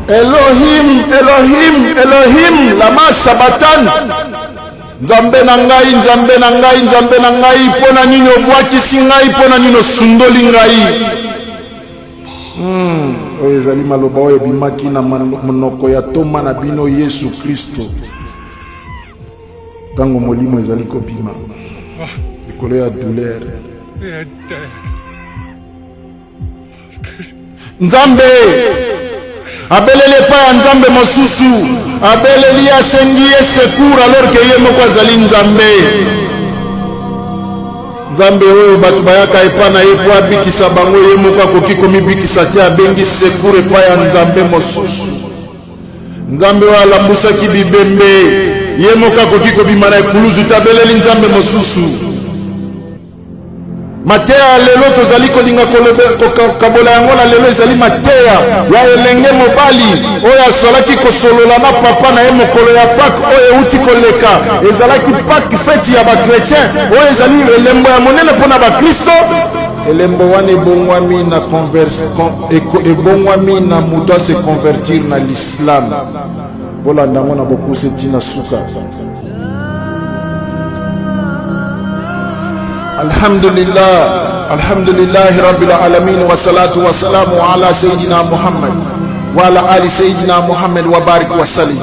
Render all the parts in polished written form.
Elohim, Elohim, Elohim, lama sabatan. Nzambe na ngai, Nzambe na ngai, Nzambe na ngai, mpo na nini obwakisi ngai, mpo na nini osundoli ngai? Hmm, oyo ezali maloba oyo ebimaki na monoko ya ntoma na bino Yesu Kristo. Ntango molimo ezali kobima likolo ya douleur. Nzambe abeleli epai ya Nzambe mosusu, abeleli asengi ye secours alors que ye moko azali Nzambe. Nzambe oyo bato bayaka epai na ye mpo abikisa bango, ye moko akoki komibikisa te, abengi secours epai ya Nzambe mosusu. Nzambe oyo alambusaki bibembe, ye moko akoki kobima na ekuluzu te, abeleli Nzambe mosusu. Mateya ya lelo tozali kolinga kokabola yango na lelo ezali mateya ya elenge mobali oyo azalaki kosolola na papa na ye mokolo ya Pâques oyo euti koleka. Ezalaki Pâques, feti ya bakretien oyo ezali elembo ya monene mpo na bakristo. Elembo wana ebongwami na converse, ebongwami na moto ase convertir na l'islam. Bolanda yango na bokuse ti na suka. Alhamdulillah, alhamdulillah rabbil alamin wa salatu wa salamu ala sayyidina Muhammad wa ala ali sayyidina Muhammad wa barik wa salim.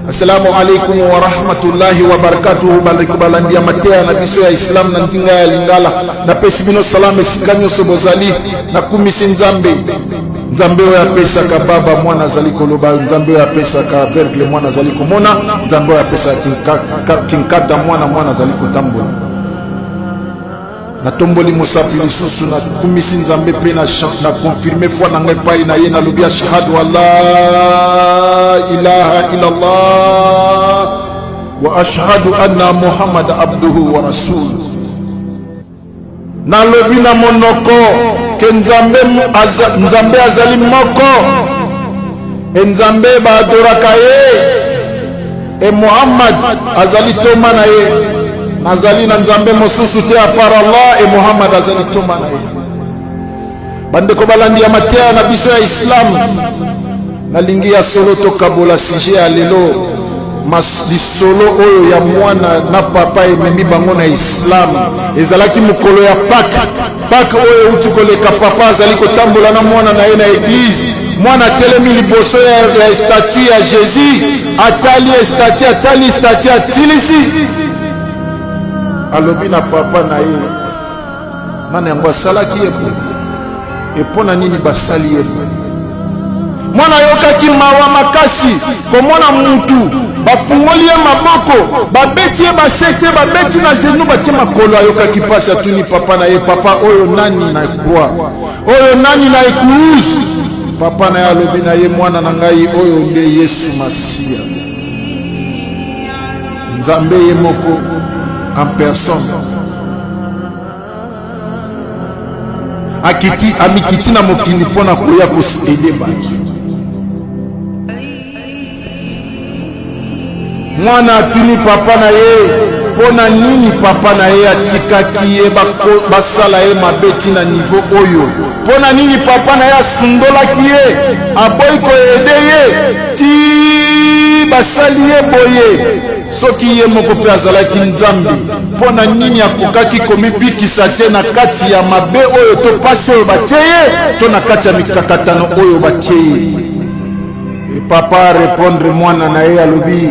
Assalamu alaikum wa rahmatullahi wa barakatuhu. Bandeko balandi ya mateya na biso ya Islam na nzinga ya Lingala, napesi bino salamu esika nyonso bozali. Nakumisi Nzambe, Nzambe oyo apesaka baba mwana azali koloba, Nzambe oyo apesaka aveugle mwana azali komona, Nzambe oyo apesaka kinkata mwana mwana azali kotambola. Natomboli mosapi lisusu, nakumisi Nzambe mpe na confirme foi na ngai epai na ye, nalobi ashhadu an la ilaha illallah wa ashhadu anna Muhammad abduhu wa rasuluhu. Nalobi na monoko ke Nzambe, aza, Nzambe azali moko e Nzambe baadoraka ye e Muhammad azali toma na ye. Nazali na Nzambe mosusu te apart Allah e Muhammad azali toma na ye. Bandeko balandi ya mateya na biso ya Islam, nalingi ya solo tokabola sujet ya lelo, lisolo oyo ya mwana na papa ememi bango na Islam. Ezalaki mokolo ya Pâques, Pâques oyo euti koleka. Papa azali kotambola na mwana na ye na eglise. Mwana atelemi liboso ya, ya statue ya Jésus, atali statue, atali statue, atilisi, alobi na papa na ye: nani yango asalaki ye boye e mpo na nini basali ye boye? Mwana ayokaki mawa makasi komona mutu bafungoli ye maboko, babeti ye basete, babeti na genou, batie makolo. Ayokaki mpasi, atuni papa na ye: papa, oyo nani na croix, oyo nani na ekuluzu? Papa na ye alobi na ye: mwana na ngai, oyo nde Yesu Masiya, Nzambe ye moko en personne akiti, amikiti na mokili mpo na koya koede bato. Mwana atuni papa na ye mpo na nini papa na ye atikaki ye basala ye mabe ti na niveau oyo, mpo na nini papa na ye asundolaki ye, aboyi koede ye ti basali ye boye. Soki ye moko mpe azalaki Nzambe, mpo na nini akokaki komibikisa te na kati ya mabe oyo to pasi oyo batie ye to na kati ya mikakatano oyo batie ye? E papa arepondre mwana na ye, alobi: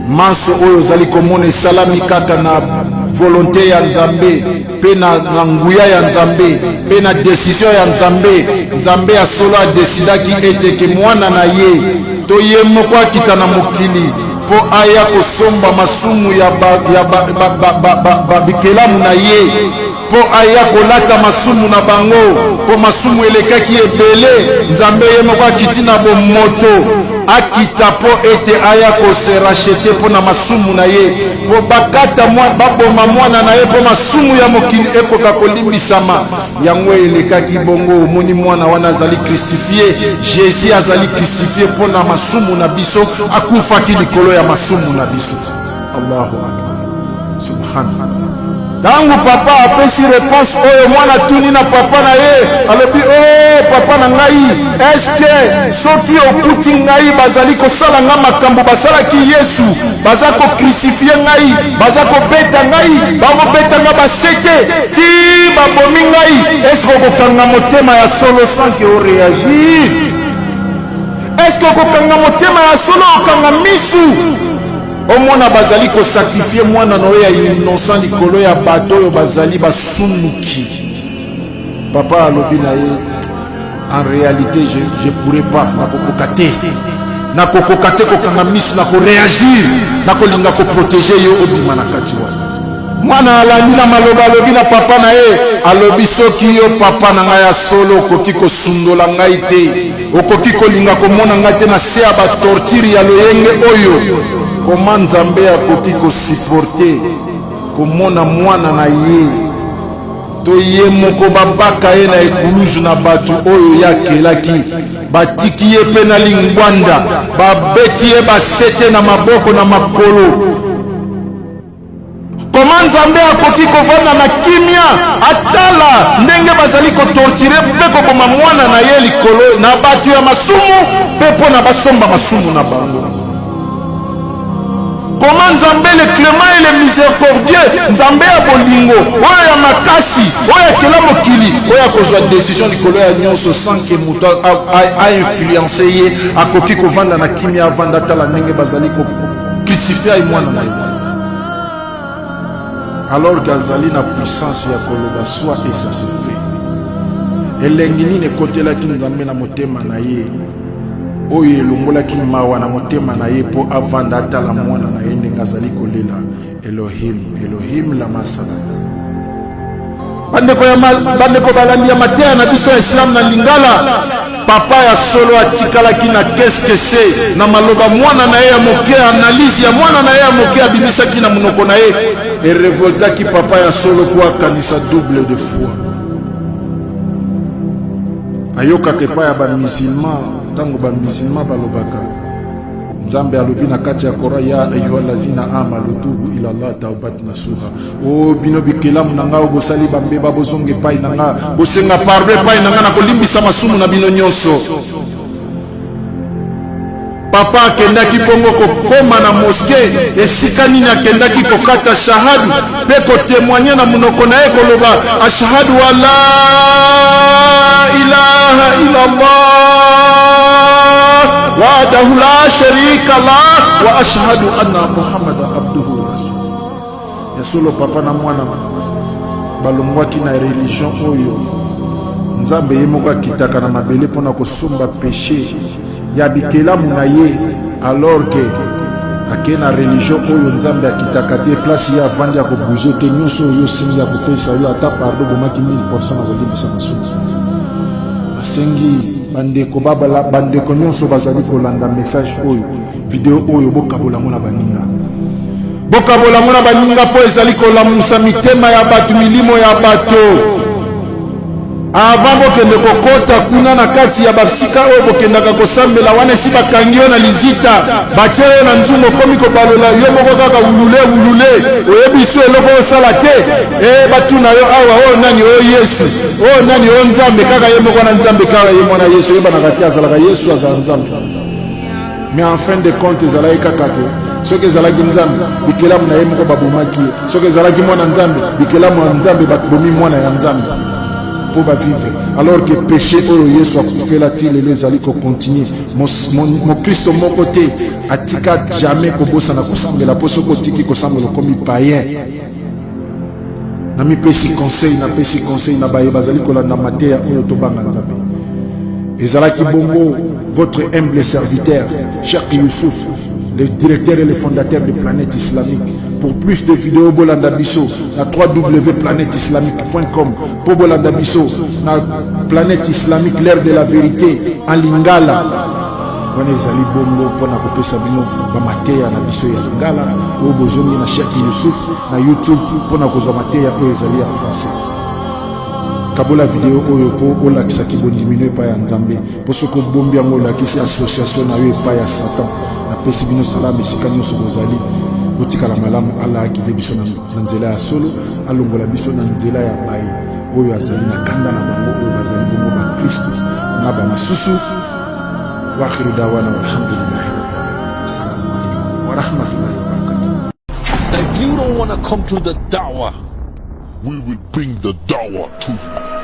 manso oyo ozali komona esalami kaka na volonte ya Nzambe mpe na, na nguya ya Nzambe mpe na desizio ya Nzambe. Nzambe ya solo adesidaki ete ke mwana na ye to ye moko akita na mokili mpo aya kosomba masumu ya, ba, ya ba, ba, ba, ba, ba, ba, bikelamu na ye. mpo aya kolata masumu na bango, mpo masumu elekaki ebele. Nzambe ye moko akiti na bomoto, akita mpo ete aya kose racheter mpo na masumu na ye, mpo bakata mwa, baboma mwana na ye mpo masumu ya mokili ekoka kolimbisama. Yango elekaki bongo. Omoni, mwana wana azali crucifié, Jésus azali crucifié mpo na masumu na biso, akufaki likolo ya masumu na biso. Allahu akbar, subhanallah. Ntango papa apesi réponse oyo, mwana atuni na papa na ye, alobi: "O oh, papa na ngai, eske soki okuti ngai bazali kosala nga makambo basalaki Yesu, baza kocrucifier ngai, baza kobeta ngai, bakobeta nga basete ti babomi ngai, eske okokanga motema ya solo sans que oréagir? Eske okokanga motema ya solo, okanga misu, omona bazali kosacrifier mwana na oyo ya innocent likolo ya bato oyo bazali basumuki?" Papa alobi na ye: "En réalité, je pourrais pas, nakokoka te, nakokoka te kokanga miso, nakoréagir, nakolinga koprotéger yo obima na kati wana." Mwana alandi na maloba, alobi na papa na ye, alobi: "Soki yo papa na ngai ya solo okoki kosundola ngai te, okoki kolinga komona ngai te na se ya batorture ya loyenge oyo, koma Nzambe akoki kosupporter komona mwana na ye to ye moko babaka ye na ekuluzu na bato oyo ye akelaki, batiki ye mpe na lingwanda, babeti ye basete na maboko na makolo? Koma Nzambe akoki kovanda na kimia, atala ndenge bazali kotorturer mpe koboma mwana na ye likolo na bato ya masumu mpe mpo na basomba masumu na bango? Koma Nzambe le clément et le miséricordieux, Nzambe ya bolingo oyo ya makasi, oyo akela mokili, oyo akozwa décision likolo ya nyonso sans que moto ainfluencer ye, akoki kovanda na kimia, avanda, atala ndenge bazali kocrucifier mwana na ye, alors que azali na puissance ya koloba soit et ça se fait? Elengi nini ekotelaki Nzambe na motema na ye oyo elongolaki mawa na motema na ye mpo avanda, atala mwana na ye ndenge azali kolela: Elohim, Elohim, lama sabachthani?" Bandeko ya bandeko balandi ya mateya na biso ya Islam na Lingala, papa ya solo atikalaki na keskese na maloba mwana na ye ya moke. Analyse ya mwana na ye ya moke abimisaki na monoko na ye erevoltaki papa ya solo mpo akanisa double de fois. Ayokaka epai ya bamusulman, ntango bamusulman balobaka, Nzambe alobi na kati ya Coran: "Ya ayuha lazina amanu tubu ila Allah taubat nasuha." O bino bikelamu na ngai oyo bosali bambeba, bozonga epai na nga, bosenga pardon epai na nga, na kolimbisa masumu na bino nyonso. Papa akendaki bongo kokóma na mosquée, esika nini akendaki kokata shahadu mpe kotémoigner na monoko na ye, koloba: "Ashhadu an la ilaha illallah wahdahu la sharika lah wa ashhadu anna Muhammadan abduhu wa rasuluh." Ya solo, papa na mwana balongwaki na religion oyo Nzambe ye moko akitaka na mabele mpona kosomba péché ya bikelamu na ye, alors que ake na religion oyo Nzambe akitaka te. Place ye avandi ya kobouger te, nyonso oyo osengi ya kopesa yo, ata pardon bomaki 1000 na kolimbisa masumu. Nasengi bandeko babala, bandeko nyonso bazali kolanda message oyo, video oyo, bokabola yango na baninga, bokabola yango na baninga, mpo ezali kolamusa mitema ya bato, milimo ya bato. Avant bokende kokɔta kuna na kati ya basika oyo bokendaka kosambela wana, esi bakangi yo na lizita, batie yo na nzungu, okomi kobalola yo moko kaka wulule wulule, oyebi so eloko osala te. E batuna yo awa: "Oyo nani?" "Oyo Yesu." "Oyo nani?" "Oyo Nzambe." Kaka ye moko na Nzambe, kaka ye mwana Yesu, oyebanaka te azalaka Yesu, azala Nzambe. Mais en fin de compte, ezalaki kaka te. Soki ezalaki Nzambe, bikelamu na ye moko babomaki ye. Soki ezalaki mwana Nzambe, bikelamu ya Nzambe babomi mwana ya Nzambe mpo bavivre, alors que péché oyo Yesu akufela ti lelo ezali kocontinuer. Mokristo moko te atika jamais kobosana kosambela, mpo soki otiki kosambela, okomi païen. Namipesi conseil, napesi conseil na baye bazali kolanda mateya oyo: tobanga Nzambe. Ezalaki bongo votre humble serviteur, Cheikh Youssouf, le directeur et le fondateur de Planète Islamique. Pour plus de vidéos, bolanda biso na www.planeteislamique.com mpo bolanda biso na Planète Islamique, l'heure de la vérité en lingala. Wana ezali bongo mpo na kopesa bino bamateya na biso ya lingala oyo bozongi na Sheikh Yusuf na YouTube mpo na kozwa mateya oyo ezali ya français. Kabola video oyo mpo olakisaki bondimi no epai ya Nzambe, mpo soki obombi yango olakisi association na yo epai ya Satan. Napesi bino salama esika nyonso bozali, botikala malamu. Allah agide biso na nzela ya solo, alongola biso na nzela ya baye oyo azali na kanda na bango, oyo bazali bongo bakristo na bamisusu. Wa akhiru dawana walhamdulillahi rabbil alamin. Assalamu alaikum wa rahmatullahi wa barakatuh. If you don't want to come to the da'wah, we will bring the da'wah to you.